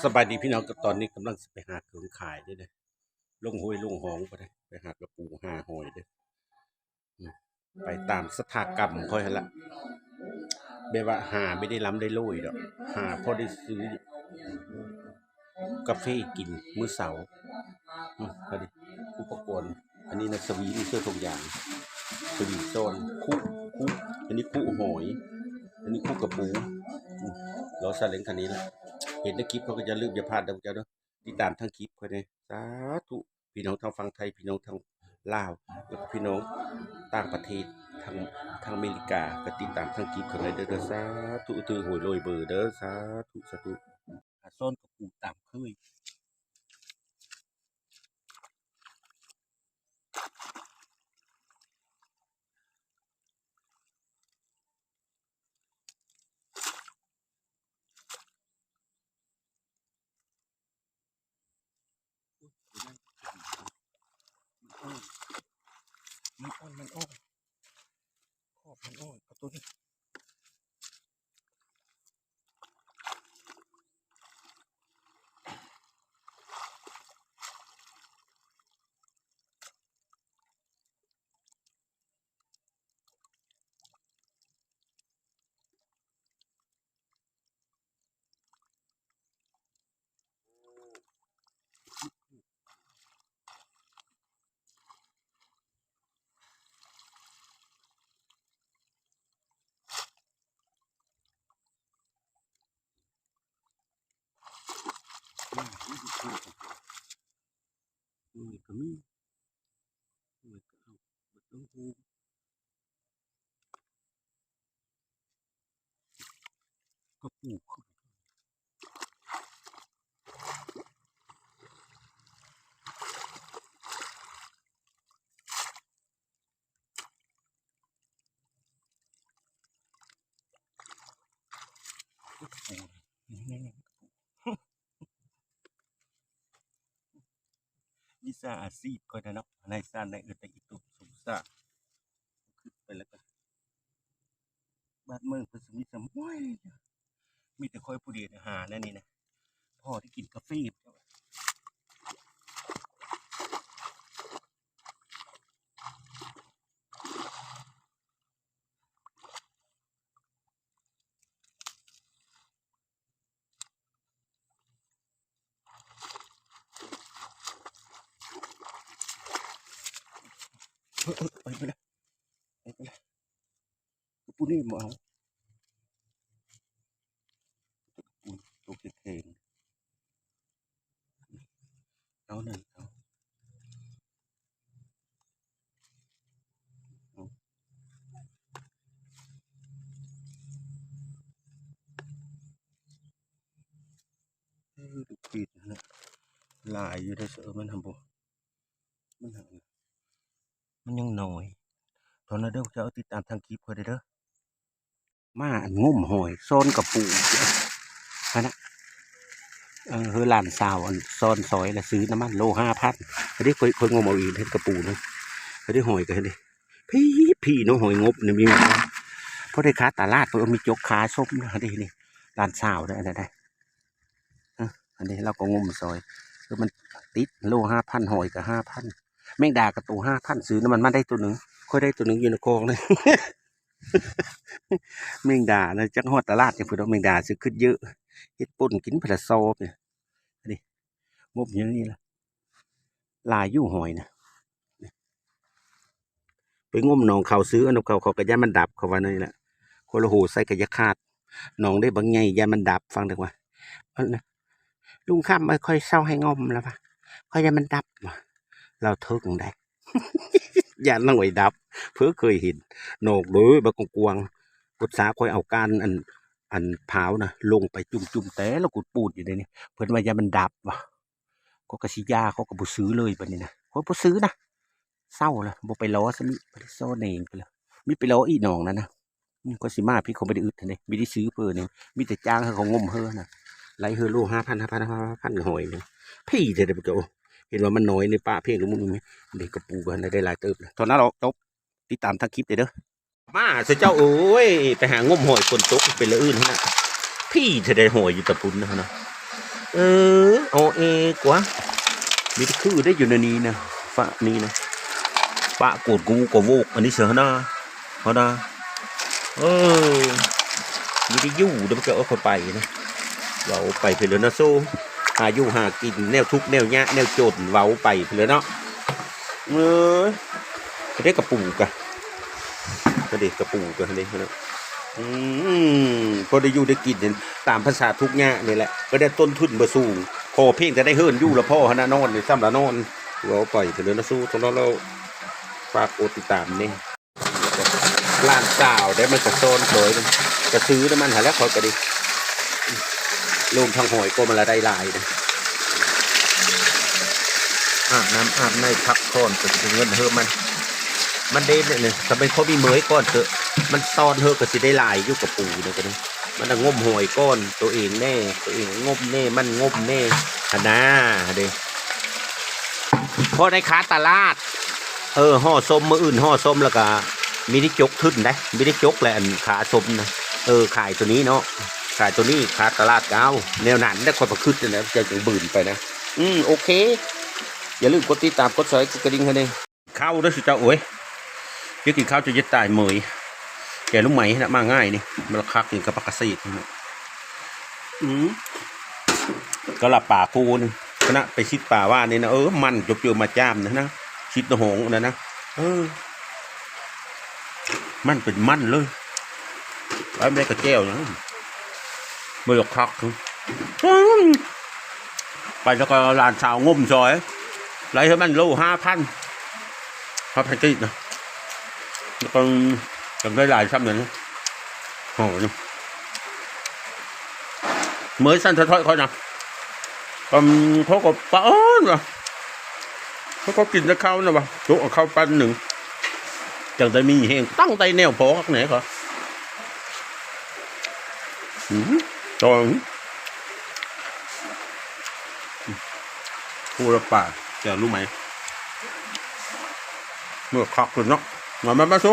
ສະບາຍດີພີ່ນ້ອງ, ກໍຕອນນີ້ກຳລັງຊິໄປຫາເຄື່ອງຂາຍເດ້ ເດ້ ລົງຫ້ວຍລົງຮ່ອງໄປເດ້ ໄປຫາກະປູຫາຫອຍເດ້ ອືມ ໄປຕາມຊະຕາກຳຂ້ອຍຫັ້ນລະ ແບບວ່າຫາບໍ່ໄດ້ລ່ຳໄດ້ລວຍດອກ ຫາພໍໄດ້ຊື້ ກາເຟກິນມື້ເຊົ້າ. ອືມ ພໍດີ ອຸປະກອນ ອັນນີ້ນະ ສະວິງ ເສື້ອຖົງຢາງ ສະວິງຊ້ອນ ຄຸ ຄຸ ອັນນີ້ຄຸຫອຍ ອັນນີ້ຄຸກະປູ. ອືມ ລໍຊາເລັງຄັນນີ້ລະ ເຫັນໃນຄລິບຂ້ອຍກໍຢ່າລືມຢ່າພາດເດີເຈົ້າເດີ ຕິດຕາມທາງຄລິບຂ້ອຍແດ່. ສາທຸ ພີ່ນ້ອງທາງຝັ່ງໄທ ພີ່ນ້ອງທາງລາວ ແລ້ວກໍພີ່ນ້ອງຕ່າງປະເທດ ທາງ ທາງອາເມລິກາ ກໍຕິດຕາມທາງຄລິບຂ້ອຍແດ່ເດີ. ສາທຸ ຖືກຫວຍລວຍເບີເດີ ສາທຸ ສາທຸ. ຫາຊ້ອນກະປູຕາມເຄີຍ. ມັນອ່ອນ ມັນອ່ອນ ມັນອ່ອນ ຂອບມັນອ່ອນ ເອົາໂຕນີ້. ເອີຍ ກໍມີ ເອີຍ ກໍເອົາເບິດເອົາໂຮມ ກະປູ. ວິຊາອາຊີບຂ້ອຍນະເນາະ ນາຍຊານນາຍເອີ ແຕ່ອີ່ຕຸສົງສານ ຄິດໄປແລ້ວກໍ ບ້ານເມືອງເພິ່ນຊິມີສ່ຳ ໂອ້ຍ ມີແຕ່ຂ້ອຍຜູ້ດຽວຫາແນວນີ້ນະ ພໍໄດ້ກິນກາເຟ. ເອີ ເອີ ໄປ ໄປລະ ໄປ ໄປລະ ກະປູນີ້ບໍ່ເອົາ ກະປູໂຕແຂງໆ ເອົານັ້ນ ເອົາ ເອົາ ເອີ ລູກປີດຫັ້ນນະ ຫຼາຍຢູ່ເດ້ ເອີ ມັນຫັ້ນບໍ່ ມັນຫັ້ນ ມັນຍັງນ້ອຍ. ໂທນະເດີ ເຈົ້າຕິດຕາມທາງຄລິບຂ້ອຍເດີ. ມາອັນງົມຫອຍ ຊ້ອນກະປູຫັ້ນນະ ເອີ ເຮີ ຫຼານສາວອັນຊ້ອນຊອຍລະຊື້ນຳມັນໂລຫ້າພັນ. ເອີ ຂ້ອຍ ຂ້ອຍງົມເອົາເອງເຮັດກະປູນະ. ເອີ ຫອຍກໍເຮັດເດ້ ພີ້ ພີ້ເນາະ ຫອຍງົບນີ້ມີ ພໍໄດ້ຄາຕະຫຼາດ ເພິ່ນມີຈົກຂາຊົມນະ. ເດ້ ນີ້ຫຼານສາວເດ້ ອັນນັ້ນເດ້ ເອີ ອັນນີ້ລາວກໍງົມຊອຍ ເອີ ມັນຕິດໂລຫ້າພັນ ຫອຍກໍຫ້າພັນ ແມງດາກໍໂຕຫ້າພັນ ຊື້ນຳມັນມາໄດ້ໂຕໜຶ່ງ ຂ້ອຍໄດ້ໂຕໜຶ່ງຢູ່ໃນຄອງນະ. ແມງດານະ ຈັກຮອດຕະຫຼາດຫຍັງພຸ້ນດອກ ແມງດາຊື້ຂຶ້ນເຍີະ ເຮັດປົ່ນກິນເພິ່ນລະຊອບນີ້. ອັນນີ້ງົບຢູ່ນີ້ລະ ຫຼາຍຢູ່ຫອຍນະ. ໄປງົມໜອງເຂົາຊື້ ເອົານຳເຂົາ ເຂົາກໍຢ້ານມັນດັບ ເຂົາວ່າແນວນີ້ລະ. ຄົນລະໂຫໃສ່ກະຢ່າຂາດ ໜອງໄດ້ບັກໃຫຍ່ ຢ້ານມັນດັບ. ຟັງເດີວ່າ ອັນນະ ລຸງຄຳເອີຍ ຂ້ອຍເຊົາໃຫ້ງົມລະວ່າ ຂ້ອຍຢ້ານມັນດັບວ່າ ລາວເຖິງໄດ໋ ຢ້ານຫອຍດັບ. ເພິ່ນເຄີຍເຫັນໜອງເດີ ບັກກວ້າງໆ ກົດສາ ຂ້ອຍເອົາກ້ານອັນ ອັນພ້າວນະ ລົງໄປຈຸ່ມໆ ແຕ່ລະກຸດປູດຢູ່ໃນນີ້ ເພິ່ນວ່າຢ້ານມັນດັບວ່າ. ຂ້ອຍກໍຊິຢ່າ ຂ້ອຍກໍບໍ່ຊື້ເລີຍບາດນີ້ນະ ຂ້ອຍບໍ່ຊື້ນະ ເຊົາລະ ບໍ່ໄປລໍຊະ ມີໄປຊ້ອນເອງໄປລະ ມີໄປລໍອີກໜອງນັ້ນນະ. ອືມ ຂ້ອຍຊິມາພີ້ ຂ້ອຍບໍ່ໄດ້ອຶດຫັ້ນເດ້ ມີໄດ້ຊື້ເພິ່ນນີ້ ມີແຕ່ຈ້າງໃຫ້ເຂົາງົມເຮີນະ ໄລ່ເຮີໂລຫ້າພັນ ຫ້າພັນ ຫ້າພັນ ຫອຍນີ້ ພີ້ແທ້ໆ ເຈົ້າ ເຫັນວ່າມັນນ້ອຍນີ້ປະເພງ ເດ້ ກະປູກໍໄດ້ຫຼາຍເຕີບ. ເທົ່ານັ້ນລະ ຈົບ ຕິດຕາມທາງຄລິບເດີ. ມາຊະເຈົ້າເອີຍ ໄປຫາງົມຫອຍຝົນຕົກເປັນລະອື່ນຫັ້ນນະ ພີ້ແທ້ໄດ ຫອຍຢູ່ຕະພຸ້ນນະ. ເອີ ໂອເອກວ່າ ມີແຕ່ຄືໄດ້ຢູ່ໃນນີ້ນະ ຝາກນີ້ນະ ປະໂກດກູກໍໂວກ ອັນນີ້ເສີຫັ້ນນະ ເຮົານະ ເອີ ມີແຕ່ຢູ່ເດີ ມັນກໍເອົາຂ້ອຍໄປນະ ເວົ້າໄປພຸ້ນແຫຼະເນາະ ໂຊ ຫາຢູ່ຫາກິນ ແນວທຸກແນວຍາກແນວຈົນ ເວົ້າໄປພຸ້ນແຫຼະເນາະ ເອີ ເດ້ກະປູກະ ກະເດ້ກະປູກະເດ້ ອືມ ພໍໄດ້ຢູ່ໄດ້ກິນ ຕາມພາສາທຸກຍາກນີ້ແຫຼະ ກໍໄດ້ຕົ້ນທຶນບໍ່ສູງ ຂໍພຽງແຕ່ໄດ້ເຮືອນຢູ່ລະພໍຫັ້ນນະ ນອນນີ້ຊ່ຳລະນອນ ເວົ້າໄປເທື່ອເດີນະ ສູ້ເທົ່ານັ້ນແລ້ວ ຝາກກົດຕິດຕາມແດ່ ຫຼານສາວເດ້ ມັນກະຊ້ອນໂຕຍ ກະຊື້ນຳມັນຫັ້ນແຫຼະ ຂ້ອຍກະດີ ລົງທັງຫອຍກໍມັນລະໄດ້ຫຼາຍເດ້ ອາບນ້ຳອາບໃນພັກຜ່ອນ ກະຊິເງິນເຮີມັນ ມັນເດ້ນີ້ ກະເປັນຄົນມີເມີຍກ່ອນເຕີ ມັນຊ້ອນເຮີກະຊິໄດ້ຫຼາຍຢູ່ ກະປູນີ້ກະດີ ມັນນະງົມຫອຍກ່ອນ ໂຕເອງແນ່ ໂຕເອງງົມແນ່ ມັນງົມແນ່ ຫັ້ນນາເດ້ ພໍໄດ້ຄາຕະຫຼາດ ເອີ ຫໍ່ສົ້ມ ມື້ອື່ນຫໍ່ສົ້ມ ແລ້ວກະມີໄດ້ຈົກທຶນໄດ໋ ມີໄດ້ຈົກແຫຼະ ອັນຄາສົ້ມນະ ເອີ ຂາຍໂຕນີ້ເນາະ ຂາຍໂຕນີ້ ຄາຕະຫຼາດກະເອົາ ແນວນັ້ນແຫຼະ ຂ້ອຍປະຄຶດຫັ້ນນະ ຈັ່ງບືນໄປນະ ອືມ ໂອເຄ ຢ່າລືມກົດຕິດຕາມ ກົດໄຊ ກົດກະດິ່ງໃຫ້ແດ່. ເຂົ້າເດີຊຸເຈົ້າ ໂອ້ຍ ກິນເຂົ້າຈະເຢັດຕາຍເມີຍ ແກງໜໍ່ໄມ້ນະ ມາງ່າຍນີ້ ມັນລະຄັກກິນກັບຜັກກະເສດ ອືມ ກະລະປາໂກນີ້ ຂະໜາດໄປຊິດປາຫວ່ານນີ້ນະ ເອີ ມັນຈົບເຈີມາຈ້າມນະ ຊິດນະຫອງນັ້ນນະ ເອີ ມັນເປັນມັນເລີຍ ແລ້ວມັນໄດ້ກະແຈ່ວນະ ມັນລະຄັກ ອືມ ໄປແລ້ວກໍຫຼານສາວງົມຊອຍ ໄລ່ໃຫ້ມັນໂລຫ້າພັນ ຫ້າພັນກີບນະ ແລ້ວກໍຈັ່ງໄດ້ຫຼາຍຊ່ຳນັ້ນ ໂຫ ເມີຍສັ່ນສະທ້ອຍຂ້ອຍນະ ອືມ ເຂົາກໍປະເອີ້ນວ່າ ເຂົາກໍກິນແຕ່ເຂົ້ານະວ່າ ຈົກເອົາເຂົ້າປັ້ນໜຶ່ງ ຈັ່ງໄດ້ມີແຮງ ຕັ້ງໄດ້ແນວພໍຄັກແນ່ກໍ ອືມ ຕອນ ປູລະປາ ແກງໜໍ່ໄມ້ ເມືອຄັກເລີຍເນາະ ມາ ມາ ມາ ຊູ